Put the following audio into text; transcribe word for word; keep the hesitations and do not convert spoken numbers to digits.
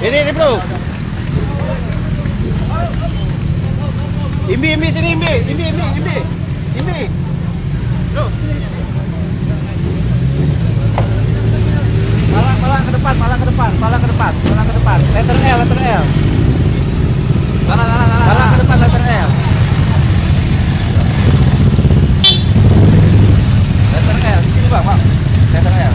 Ini, ini, bro. Imbi, imbi, sini, imbi. Imbi, imbi, imbi. Imbi. Bro. Palang, palang ke depan, palang ke depan, palang ke depan, palang ke depan. Letter L, letter L. Palang, palang, palang, palang ke depan, letter L. Letter L, sini, Bang, Bang. Letter L.